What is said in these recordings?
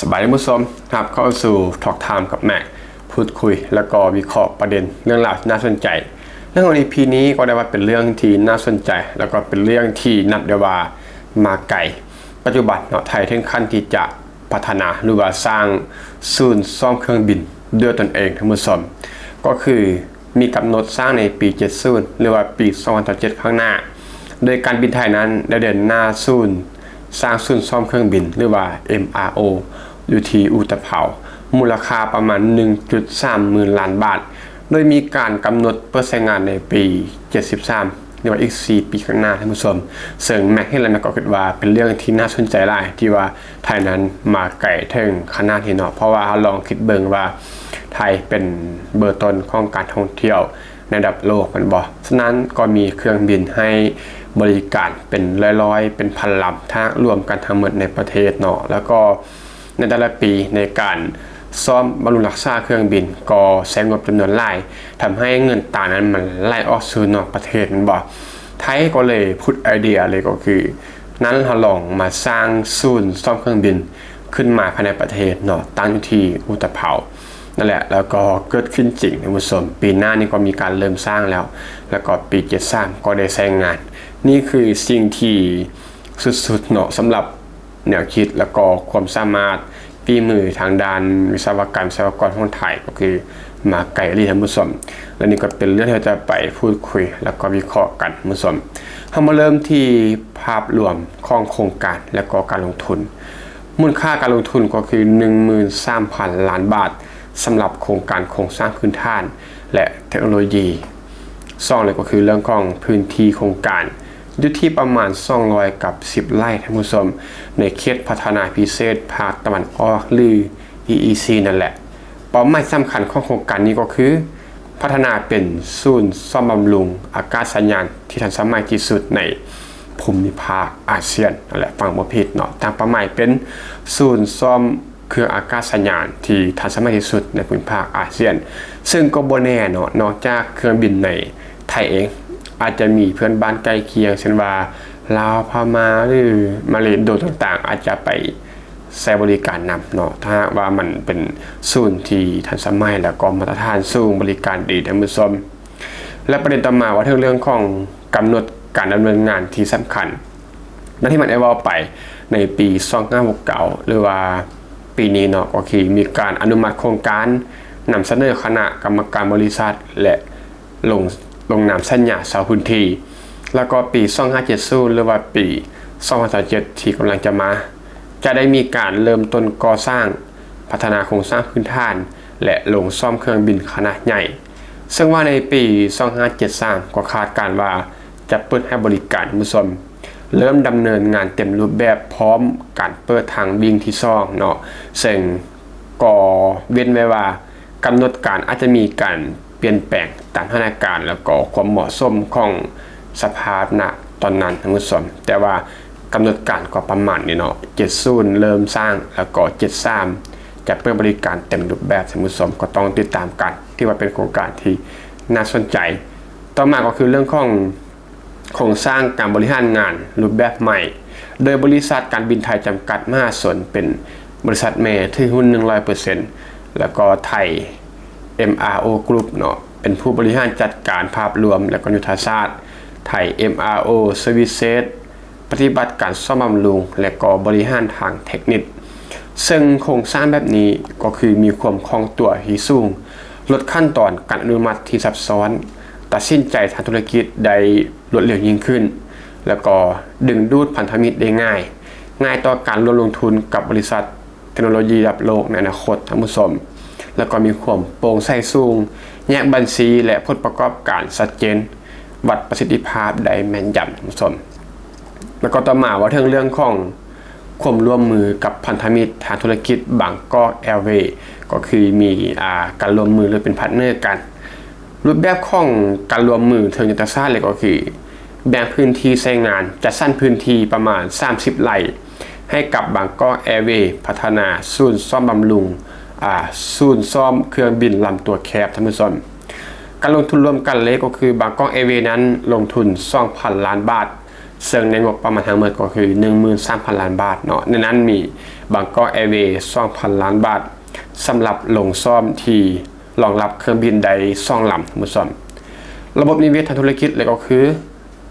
ສະບາຍດີທ່ານຜູ້ຊົມ, ຮັບເຂົ້າສູ່ Talk Time ກັບ Mac ພູດຄຸຍ ແລ້ວກໍວິເຄາະປະເດັນເລື່ອງລາວທີ່ໜ້າສົນໃຈ. ໃນຫົວ ອີພີ ນີ້ກໍໄດ້ວ່າເປັນເລື່ອງທີ່ໜ້າສົນໃຈ ແລ້ວກໍເປັນເລື່ອງທີ່ນັບໄດ້ວ່າມາໄກ. ປັດຈຸບັນເນາະ ໄທເຖິງຂັ້ນທີ່ຈະພັດທະນາ ຫຼືວ່າສ້າງສູນຊ້ອມເຄື່ອງບິນດ້ວຍຕົນເອງ ທ່ານຜູ້ຊົມ. ກໍຄື ມີກຳນົດສ້າງໃນປີເຈັດສິບ ຫຼືວ່າປີສອງພັນຊາວເຈັດ ຂ້າງໜ້າ, ໂດຍການບິນໄທນັ້ນໄດ້ເດີນໜ້າສູນ ສ້າງສູນຊ້ອມເຄື່ອງບິນ ຫຼືວ່າ MRO ຢູ່ທີ່ອຸຕະເພົາ ມູນລະຄ່າປະມານ ໜຶ່ງຈຸດສາມໝື່ນລ້ານບາດ, ໂດຍມີການກຳນົດເປີດໃຊ້ງານໃນປີເຈັດສິບສາມ ຫຼືວ່າອີກສີ່ປີຂ້າງໜ້າ ທ່ານຜູ້ຊົມ. ເຊິ່ງ Mac ເຫັນແລ້ວ Mac ກໍຄິດວ່າເປັນເລື່ອງທີ່ໜ້າສົນໃຈຫຼາຍ ທີ່ວ່າ ໄທນັ້ນມາໄກເຖິງຂະໜາດນີ້ເນາະ, ເພາະວ່າເຮົາລອງຄິດເບິ່ງວ່າ ໄທເປັນເບີຕົ້ນຂອງການທ່ອງທ່ຽວໃນລະດັບໂລກແມ່ນບໍ່? ສະນັ້ນກໍມີເຄື່ອງບິນໃຫ້ບໍລິການເປັນຮ້ອຍໆ ເປັນພັນລຳ ຖ້າລວມກັນທັງໝົດໃນປະເທດເນາະ. ແລ້ວກໍໃນແຕ່ລະປີໃນການສ້ອມບຳລຸງຮັກສາເຄື່ອງບິນກໍໃຊ້ງົບຈຳນວນຫຼາຍ, ທຳໃຫ້ເງິນຕານັ້ນມັນໄຫຼອອກສູ່ນອກປະເທດແມ່ນບໍ່? ໄທກໍເລີຍຜຸດໄອເດຍເລີຍ ກໍຄື ນັ້ນເຮົາລອງມາສ້າງສູນຊ້ອມເຄື່ອງບິນຂຶ້ນມາພາຍໃນປະເທດເນາະ, ຕັ້ງຢູ່ທີ່ອຸຕະເພົານັ້ນແຫຼະ. ແລ້ວກໍເກີດຂຶ້ນຈິງ ທ່ານຜູ້ຊົມ, ປີໜ້ານີ້ກໍມີການເລີ່ມສ້າງແລ້ວ, ແລ້ວກໍປີເຈັດສິບສາມກໍໄດ້ໃຊ້ງານ. ນີ້ຄືສິ່ງທີ່ສຸດໆເນາະ ສຳລັບແນວຄິດ ແລ້ວກໍຄວາມສາມາດ ຝີມືທາງດ້ານວິສະວະກຳ ວິສະວະກອນຂອງໄທ ກໍຄືມາໄກອີ່ຫຼີ ທ່ານຜູ້ຊົມ. ແລະ ນີ້ກໍເປັນເລື່ອງທີ່ເຮົາຈະໄປພູດຄຸຍ ແລ້ວກໍວິເຄາະກັນ ທ່ານຜູ້ຊົມ. ເຮົາມາເລີ່ມທີ່ພາບລວມຂອງໂຄງການ ແລະ ກໍການລົງທຶນ. ມູນຄ່າການລົງທຶນກໍຄື ໜຶ່ງໝື່ນສາມພັນລ້ານບາດ ສຳລັບໂຄງການໂຄງສ້າງພື້ນຖານ ແລະ ເທັກໂນໂລຢີ. ສອງເລີຍກໍຄືເລື່ອງຂອງພື້ນທີ່ໂຄງການ ຢູ່ທີ່ປະມານສອງຮ້ອຍກັບສິບໄຮ່ ທ່ານຜູ້ຊົມ, ໃນເຂດພັດທະນາພິເສດພາກຕາເວັນອອກ ຫຼື ອີອີຊີ ນັ້ນແຫຼະ. ເປົ້າໝາຍສຳຄັນຂອງໂຄງການນີ້ກໍຄື ພັດທະນາເປັນສູນສ້ອມບຳລຸງອາກາດສະຍານທີ່ທັນສະໄໝທີ່ສຸດໃນພູມິພາກອາຊຽນນັ້ນແຫຼະ, ຟັງບໍ່ຜິດເນາະ. ຕັ້ງເປົ້າໝາຍເປັນສູນສ້ອມ ເຄື່ອງອາກາດສະຍານທີ່ທັນສະໄໝທີ່ສຸດໃນພູມິພາກອາຊຽນ. ເຊິ່ງກໍບໍ່ແນ່ເນາະ, ນອກຈາກເຄື່ອງບິນໃນໄທເອງ, ອາດຈະມີເພື່ອນບ້ານໃກ້ຄຽງ ເຊັ່ນວ່າ ລາວ, ພະມ້າ ຫຼື ມາເລ, ອິນໂດ ຕ່າງໆ ອາດຈະໄປໃຊ້ບໍລິການນຳເນາະ, ຖ້າຫາກວ່າມັນເປັນສູນທີ່ທັນສະໄໝ ແລ້ວກໍມາດຕະຖານສູງ, ບໍລິການດີ, ທ່ານຜູ້ຊົມ. ແລະ ປະເດັນຕໍ່ມາ ເວົ້າເຖິງເລື່ອງຂອງກຳນົດການດຳເນີນງານທີ່ສຳຄັນ. ດັ່ງທີ່ມັນໄດ້ເວົ້າໄປໃນປີສອງພັນຫ້າຮ້ອຍຫົກສິບເກົ້າ ຫຼືວ່າປີນີ້ເນາະ, ກໍຄືມີການອະນຸມັດໂຄງການ, ນຳສະເໜີຄະນະກຳມະການບໍລິສັດ ແລະ ລົງ, ລົງນາມສັນຍາເຊົ່າພື້ນທີ່. ແລ້ວກໍປີສອງພັນຫ້າຮ້ອຍເຈັດສິບ ຫຼືວ່າປີສອງພັນຊາວເຈັດ ທີ່ກຳລັງຈະມາ, ຈະໄດ້ມີການເລີ່ມຕົ້ນກໍ່ສ້າງ, ພັດທະນາໂຄງສ້າງພື້ນຖານ ແລະ ລົງສ້ອມເຄື່ອງບິນຂະໜາດໃຫຍ່. ເຊິ່ງວ່າໃນປີສອງພັນເຈັດສິບສາມ ກໍຄາດການວ່າຈະເປີດໃຫ້ບໍລິການ, ທ່ານຜູ້ຊົມ, ເລີ່ມດຳເນີນງານເຕັມຮູບແບບ ພ້ອມການເປີດທາງວິ່ງທີສອງເນາະ, ເຊິ່ງກໍເວັ້ນໄວ້ວ່າ ກຳນົດການອາດຈະມີການປ່ຽນແປງຕາມສະຖານະການ ແລ້ວກໍຄວາມເໝາະສົມຂອງສະພາບນະຕອນນັ້ນ, ທ່ານຜູ້ຊົມ. ແຕ່ວ່າ ກຳນົດການກໍປະມານນີ້ເນາະ, ເຈັດສິບເລີ່ມສ້າງ ແລ້ວກໍເຈັດສິບສາມຈະເປີດບໍລິການເຕັມຮູບແບບ, ທ່ານຜູ້ຊົມ, ກໍຕ້ອງຕິດຕາມກັນ. ຖືວ່າເປັນໂຄງການທີ່ໜ້າສົນໃຈ. ຕໍ່ມາກໍຄືເລື່ອງຂອງໂຄງສ້າງການບໍລິຫານງານຮູບແບບໃໝ່, ໂດຍບໍລິສັດການບິນໄທຈຳກັດມະຫາຊົນເປັນບໍລິສັດແມ່ຖືຫຸ້ນໜຶ່ງຮ້ອຍເປີເຊັນ, ແລ້ວກໍໄທ ເອັມອາໂອ ກຣຸບເນາະ ເປັນຜູ້ບໍລິຫານຈັດການພາບລວມ ແລະ ກໍຍຸດທະສາດ, ໄທ ເອັມອາໂອ ເຊີວິສເຊສ ປະຕິບັດການສ້ອມບຳລຸງ ແລະ ກໍບໍລິຫານທາງເທັກນິກ. ເຊິ່ງໂຄງສ້າງແບບນີ້ກໍຄືມີຄວາມຄ່ອງຕົວທີ່ສູງ, ລົດຂັ້ນຕອນການອະນຸມັດທີ່ຊັບຊ້ອນ, ຕັດສິນໃຈທາງທຸລະກິດໄດ້ລວດເລັວຍິ່ງຂຶ້ນ ແລະ ກໍດຶງດູດພັນທະມິດໄດ້ງ່າຍ, ງ່າຍຕໍ່ການຮ່ວມລົງທຶນກັບບໍລິສັດ ເທັກໂນໂລຢີລະດັບໂລກໃນອະນາຄົດ, ທ່ານຜູ້ຊົມ, ແລ້ວກໍມີຄວາມໂປ່ງໃສສູງ, ແຍກບັນຊີ ແລະ ຜົນປະກອບການຊັດເຈນ, ວັດປະສິດທິພາບໄດ້ແມ່ນຢຳ, ທ່ານຜູ້ຊົມ. ແລ້ວກໍຕໍ່ມາເວົ້າເຖິງເລື່ອງຂອງຄວາມຮ່ວມມືກັບພັນທະມິດທາງທຸລະກິດບາງກອກແອເວ, ກໍຄືມີ, ອາ, ການຮ່ວມມື ຫຼື ເປັນພາດເນີກັນ. ຮູບແບບຂອງການຮ່ວມມືເທິງຍຸດທະສາດເລີຍກໍຄື ແບ່ງພື້ນທີ່ໃຊ້ງານ, ຈັດສັນພື້ນທີ່ປະມານສາມສິບໄຮ່ ໃຫ້ກັບບາງກອກແອເວ ພັດທະນາສູນສ້ອມບຳລຸງ, ອາ, ສູນສ້ອມເຄື່ອງບິນລຳຕົວແຄບ, ທ່ານຜູ້ຊົມ. ການລົງທຶນລວມກັນເລີຍກໍຄື ບາງກອກແອເວນັ້ນລົງທຶນສອງພັນລ້ານບາດ, ເຊິ່ງໃນງົບປະມານທັງໝົດກໍຄື ໜຶ່ງໝື່ນສາມພັນລ້ານບາດເນາະ. ໃນນັ້ນມີ ບາງກອກແອເວສ ສອງພັນລ້ານບາດ ສຳລັບໂຮງຊ້ອມທີ່ຮອງຮັບເຄື່ອງບິນໄດ້ສອງລຳ ທ່ານຜູ້ຊົມ. ລະບົບນິເວດທາງທຸລະກິດ ແລະ ກໍຄື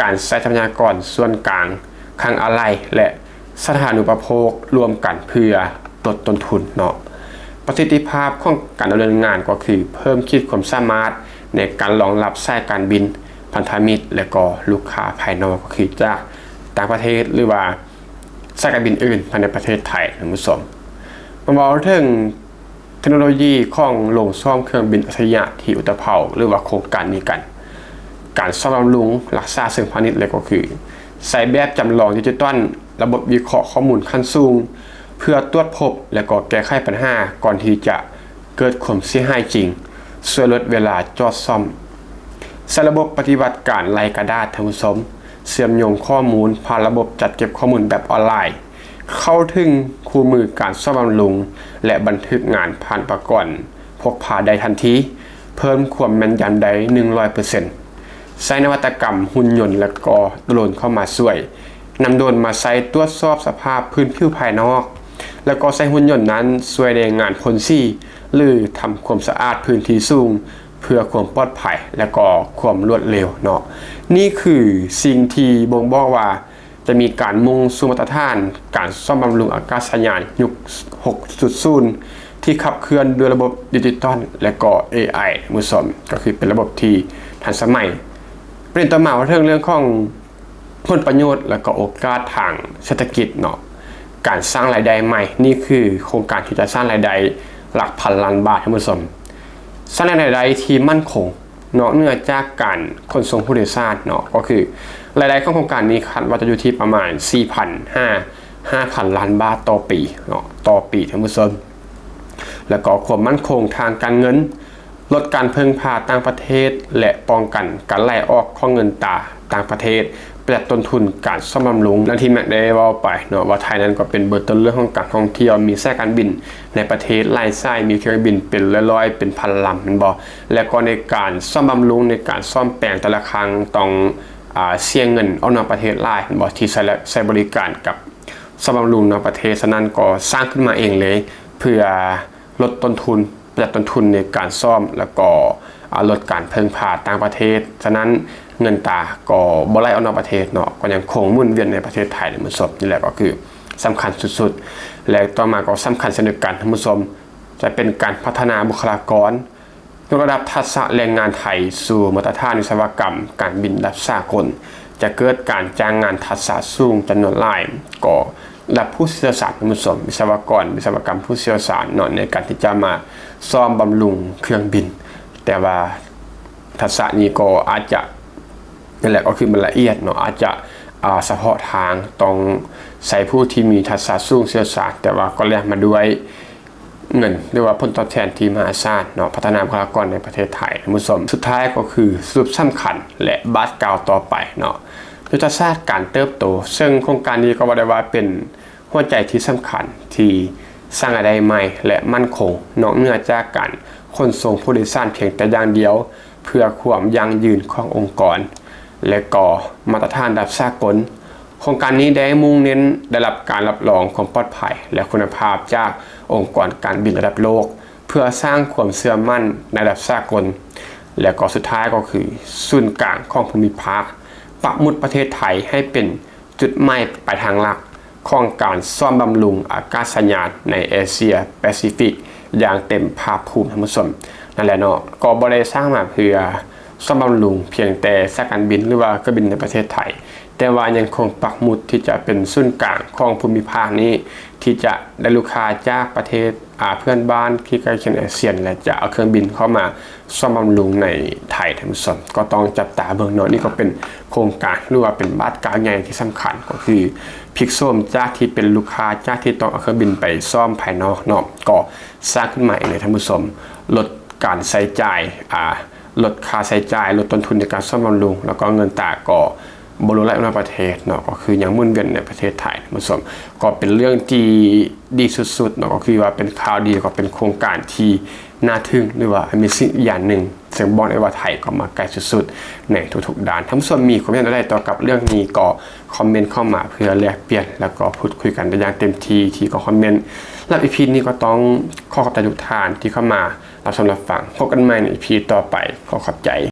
ການໃຊ້ຊັບພະຍາກອນສ່ວນກາງ, ຄັງອາໄຫຼ່ ແລະ ສາທາລະນຸປະໂພກລວມກັນເພື່ອ ລົດຕົ້ນທຶນເນາະ. ປະສິດທິພາບຂອງການດຳເນີນງານກໍຄືເພີ່ມຂີດຄວາມສາມາດໃນການຮອງຮັບສາຍການບິນພັນທະມິດ ແລະ ກໍລູກຄ້າພາຍນອກ ກໍຄືຈາກຕ່າງປະເທດ ຫຼືວ່າສາຍການບິນອື່ນພາຍໃນປະເທດໄທ ທ່ານຜູ້ຊົມ. ມາເວົ້າເຖິງເທັກໂນໂລຢີຂອງໂຮງຊ້ອມເຄື່ອງບິນອັດສະລິຍະທີ່ອຸຕະເພົາ ຫຼືວ່າໂຄງການນີ້ກັນ. ການສ້ອມບຳລຸງ, ຮັກສາເຊີງພານິດ ແລະ ກໍຄືໃຊ້ແບບຈຳລອງດິຈິຕອນ, ລະບົບວິເຄາະຂໍ້ມູນຂັ້ນສູງ ເພື່ອຕວດພົບ ແລະ ກໍແກ້ໄຂບັນຫາກ່ອນທີ່ຈະເກີດຄວາມເສຍຫາຍຈິງ, ຊ່ວຍລົດເວລາຈອດສ້ອມ. ໃຊ້ລະບົບປະຕິບັດການໄລ່ກະດາດ ທ່ານຜູ້ຊົມ, ເຊື່ອມໂຍງຂໍ້ມູນຜ່ານລະບົບຈັດເກັບຂໍ້ມູນແບບອອນລາຍ, ເຂົ້າເຖິງຄູ່ມືການສ້ອມບຳລຸງ ແລະ ບັນທຶກງານຜ່ານອຸປະກອນ ພົກພາໄດ້ທັນທີ, ເພີ່ມຄວາມແມ່ນຢຳໄດ້ໜຶ່ງຮ້ອຍເປີເຊັນ, ໃຊ້ນະວັດຕະກຳຫຸ່ນຍົນ ແລະ ກໍໂດຣນເຂົ້າມາຊ່ວຍ, ນຳໂດຣນມາໃຊ້ຕວດສອບສະພາບພື້ນຜິວພາຍນອກ, ແລະ ກໍໃຊ້ຫຸ່ນຍົນນັ້ນຊ່ວຍໃນງານພົ່ນສີ ຫຼື ທຳຄວາມສະອາດພື້ນທີ່ສູງ ເພື່ອຄວາມປອດໄພ ແລະ ກໍຄວາມລວດເລັວເນາະ. ນີ້ຄືສິ່ງທີ່ບົ່ງບອກວ່າ ຈະມີການມຸ່ງສູ່ມາດຕະຖານການສ້ອມບຳລຸງອາກາດສະຍານຍຸກຫົກຈຸດສູນ ທີ່ຂັບເຄື່ອນດ້ວຍລະບົບດິຈິຕອນ ແລະ ກໍເອໄອ ທ່ານຜູ້ຊົມ, ກໍຄືເປັນລະບົບທີ່ທັນສະໄໝ. ປະເດັນຕໍ່ມາ ເວົ້າເຖິງເລື່ອງຂອງຜົນປະໂຫຍດ ແລະ ກໍໂອກາດທາງເສດຖະກິດເນາະ, ການສ້າງລາຍໄດ້ໃໝ່. ນີ້ຄືໂຄງການທີ່ຈະສ້າງລາຍໄດ້ຫຼັກພັນລ້ານບາດ ທ່ານຜູ້ຊົມ, ສ້າງລາຍໄດ້ທີ່ໝັ້ນຄົງ ນອກເໜືອຈາກການຂົນສົ່ງຜູ້ໂດຍສານເນາະ, ກໍຄືລາຍໄດ້ຂອງໂຄງການນີ້ຄາດວ່າຈະຢູ່ທີ່ປະມານສີ່ພັນຫາຫ້າພັນລ້ານບາດຕໍ່ປີເນາະ, ຕໍ່ປີ ທ່ານຜູ້ຊົມ. ແລ້ວກໍຄວາມໝັ້ນຄົງທາງການເງິນ, ລົດການເພິ່ງພາຕ່າງປະເທດ ແລະ ປ້ອງກັນການໄຫຼອອກຂອງເງິນຕາຕ່າງປະເທດ, ປະຢັດຕົ້ນທຶນການສ້ອມບຳລຸງ. ດັ່ງທີ່ແມັກໄດ້ເວົ້າໄປເນາະ ວ່າໄທນັ້ນກໍເປັນເບີຕົ້ນເລື່ອງຂອງການທ່ອງທ່ຽວ, ມີສາຍການບິນໃນປະເທດຫຼາຍສາຍ, ມີເຄື່ອງບິນເປັນຮ້ອຍໆ ເປັນພັນລຳ ແມ່ນບໍ່? ແລະ ກໍໃນການສ້ອມບຳລຸງ, ໃນການສ້ອມແປງແຕ່ລະຄັ້ງຕ້ອງ ອາ ເສຍເງິນອອກນອກປະເທດຫຼາຍ ແມ່ນບໍ່? ທີ່ໃຊ້ ໃຊ້ບໍລິການກັບສ້ອມບຳລຸງນອກປະເທດ, ສະນັ້ນກໍສ້າງຂຶ້ນມາເອງເລີຍ ເພື່ອລົດຕົ້ນທຶນ, ປະຢັດຕົ້ນທຶນໃນການສ້ອມ ແລ້ວກໍ ອາ ລົດການເພິ່ງພາຕ່າງປະເທດ. ສະນັ້ນເງິນຕາກໍບໍ່ໄຫຼອອກນອກປະເທດເນາະ, ກໍຍັງຄົງໝູນວຽນໃນປະເທດໄທ ທ່ານຜູ້ຊົມ. ນີ້ແຫຼະກໍຄືສຳຄັນສຸດໆ ແລະ ຕໍ່ມາກໍສຳຄັນເຊັ່ນດຽວກັນ ທ່ານຜູ້ຊົມ, ຈະເປັນການພັດທະນາບຸກຄະລາກອນ, ຍົກລະດັບທັກສະແຮງງານໄທສູ່ມາດຕະຖານວິສະວະກຳການບິນລະດັບສາກົນ, ຈະເກີດການຈ້າງງານທັກສະສູງຈຳນວນຫຼາຍ, ກໍລະດັບຜູ້ຊ່ຽວຊານ ທ່ານຜູ້ຊົມ, ວິສະວະກອນ, ວິສະວະກຳຜູ້ຊ່ຽວຊານເນາະ, ໃນການທີ່ຈະມາສ້ອມບຳລຸງເຄື່ອງບິນ. ແຕ່ວ່າທັກສະນີ້ກໍອາດຈະ ນັ້ນແຫຼະ ກໍຄືມັນລະອຽດເນາະ, ອາດຈະ ອາ ສະເພາະທາງ, ຕ້ອງໃຊ້ຜູ້ທີ່ມີທັກສະສູງຊ່ຽວຊານ, ແຕ່ວ່າກໍແລກມາດ້ວຍ ເງິນ ຫຼືວ່າຜົນຕອບແທນທີ່ມະຫາສານເນາະ, ພັດທະນາບຸກຄະລາກອນໃນປະເທດໄທ ທ່ານຜູ້ຊົມ. ສຸດທ້າຍກໍຄືສະຫຼຸບສຳຄັນ ແລະ ບາດກ້າວຕໍ່ໄປເນາະ, ຍຸດທະສາດການເຕີບໂຕ, ເຊິ່ງໂຄງການນີ້ກໍວ່າໄດ້ວ່າເປັນຫົວໃຈທີ່ສຳຄັນທີ່ສ້າງລາຍໄດ້ໃໝ່ ແລະ ໝັ້ນຄົງ, ນອກເໜືອຈາກການຂົນສົ່ງຜູ້ໂດຍສານພຽງແຕ່ຢ່າງດຽວ, ເພື່ອຄວາມຢັ້ງຢືນຂອງອົງກອນ ແລະ ກໍມາດຕະຖານລະດັບສາກົນ. ໂຄງການນີ້ໄດ້ມຸ່ງເນັ້ນໄດ້ຮັບການຮັບຮອງຄວາມປອດໄພ ແລະ ຄຸນນະພາບຈາກອົງກອນການບິນລະດັບໂລກ, ເພື່ອສ້າງຄວາມເຊື່ອໝັ້ນໃນລະດັບສາກົນ. ແລະ ກໍສຸດທ້າຍກໍຄືສູນກາງຂອງພູມິພາກ, ປັກໝຸດປະເທດໄທໃຫ້ເປັນຈຸດໝາຍປາຍທາງຫຼັກຂອງການສ້ອມບຳລຸງອາກາດສະຍານໃນເອເຊຍແປຊີຟິກຢ່າງເຕັມພາກພູມ, ທ່ານຜູ້ຊົມ. ນັ້ນແຫຼະເນາະ, ກໍບໍ່ໄດ້ສ້າງມາເພື່ອ ສ້ອມບຳລຸງພຽງແຕ່ສາຍການບິນ ຫຼືວ່າເຄື່ອງບິນໃນປະເທດໄທ, ແຕ່ວ່າຍັງຄົງປັກໝຸດທີ່ຈະເປັນສູນກາງຂອງພູມິພາກນີ້ ທີ່ຈະໄດ້ລູກຄ້າຈາກປະເທດ ອາ ເພື່ອນບ້ານທີ່ໃກ້ຄຽງອາຊຽນ ແລະ ຈະເອົາເຄື່ອງບິນເຂົ້າມາສ້ອມບຳລຸງໃນໄທ, ທ່ານຜູ້ຊົມ. ກໍຕ້ອງຈັບຕາເບິ່ງເນາະ, ນີ້ກໍເປັນໂຄງການ ຫຼືວ່າເປັນບາດກ້າວໃຫຍ່ທີ່ສຳຄັນ, ກໍຄືພລິກໂສມຈາກທີ່ເປັນລູກຄ້າ ຈາກທີ່ຕ້ອງເອົາເຄື່ອງບິນໄປສ້ອມພາຍນອກເນາະ, ກໍສ້າງຂຶ້ນມາເອງເລີຍ, ທ່ານຜູ້ຊົມ. ລົດ ການໃຊ້ຈ່າຍ ອາ ລົດຄ່າໃຊ້ຈ່າຍ, ລົດຕົ້ນທຶນໃນການສ້ອມບຳລຸງ, ແລ້ວກໍເງິນຕາກໍ ບໍ່ຫຼວງຫຼາຍອອກນອກປະເທດເນາະ ກໍຄືຍັງໝູນວຽນໃນປະເທດໄທ ທ່ານຜູ້ຊົມ ກໍເປັນເລື່ອງທີ່ດີສຸດໆເນາະ ກໍຄືວ່າເປັນຂ່າວດີ ແລະກໍເປັນໂຄງການທີ່ໜ້າທຶ່ງ ຫຼືວ່າ Amazing ອີກຢ່າງໜຶ່ງ ເຊິ່ງບອກໄດ້ວ່າໄທກໍມາໄກສຸດໆໃນທຸກໆດ້ານ. ທ່ານຜູ້ຊົມມີຄວາມເຫັນແນວໃດຕໍ່ກັບເລື່ອງນີ້ ກໍຄອມເມັນເຂົ້າມາເພື່ອແລກປ່ຽນ ແລະກໍພູດຄຸຍກັນໄດ້ຢ່າງເຕັມທີ່ທີ່ກອງຄອມເມັນ. ສຳລັບ ອີພີ ນີ້ກໍຕ້ອງຂໍຂອບໃຈທຸກທ່ານທີ່ເຂົ້າມາຮັບຊົມຮັບຟັງ. ພົບກັນໃໝ່ໃນ ອີພີ ຕໍ່ໄປ. ຂໍຂອບໃຈ.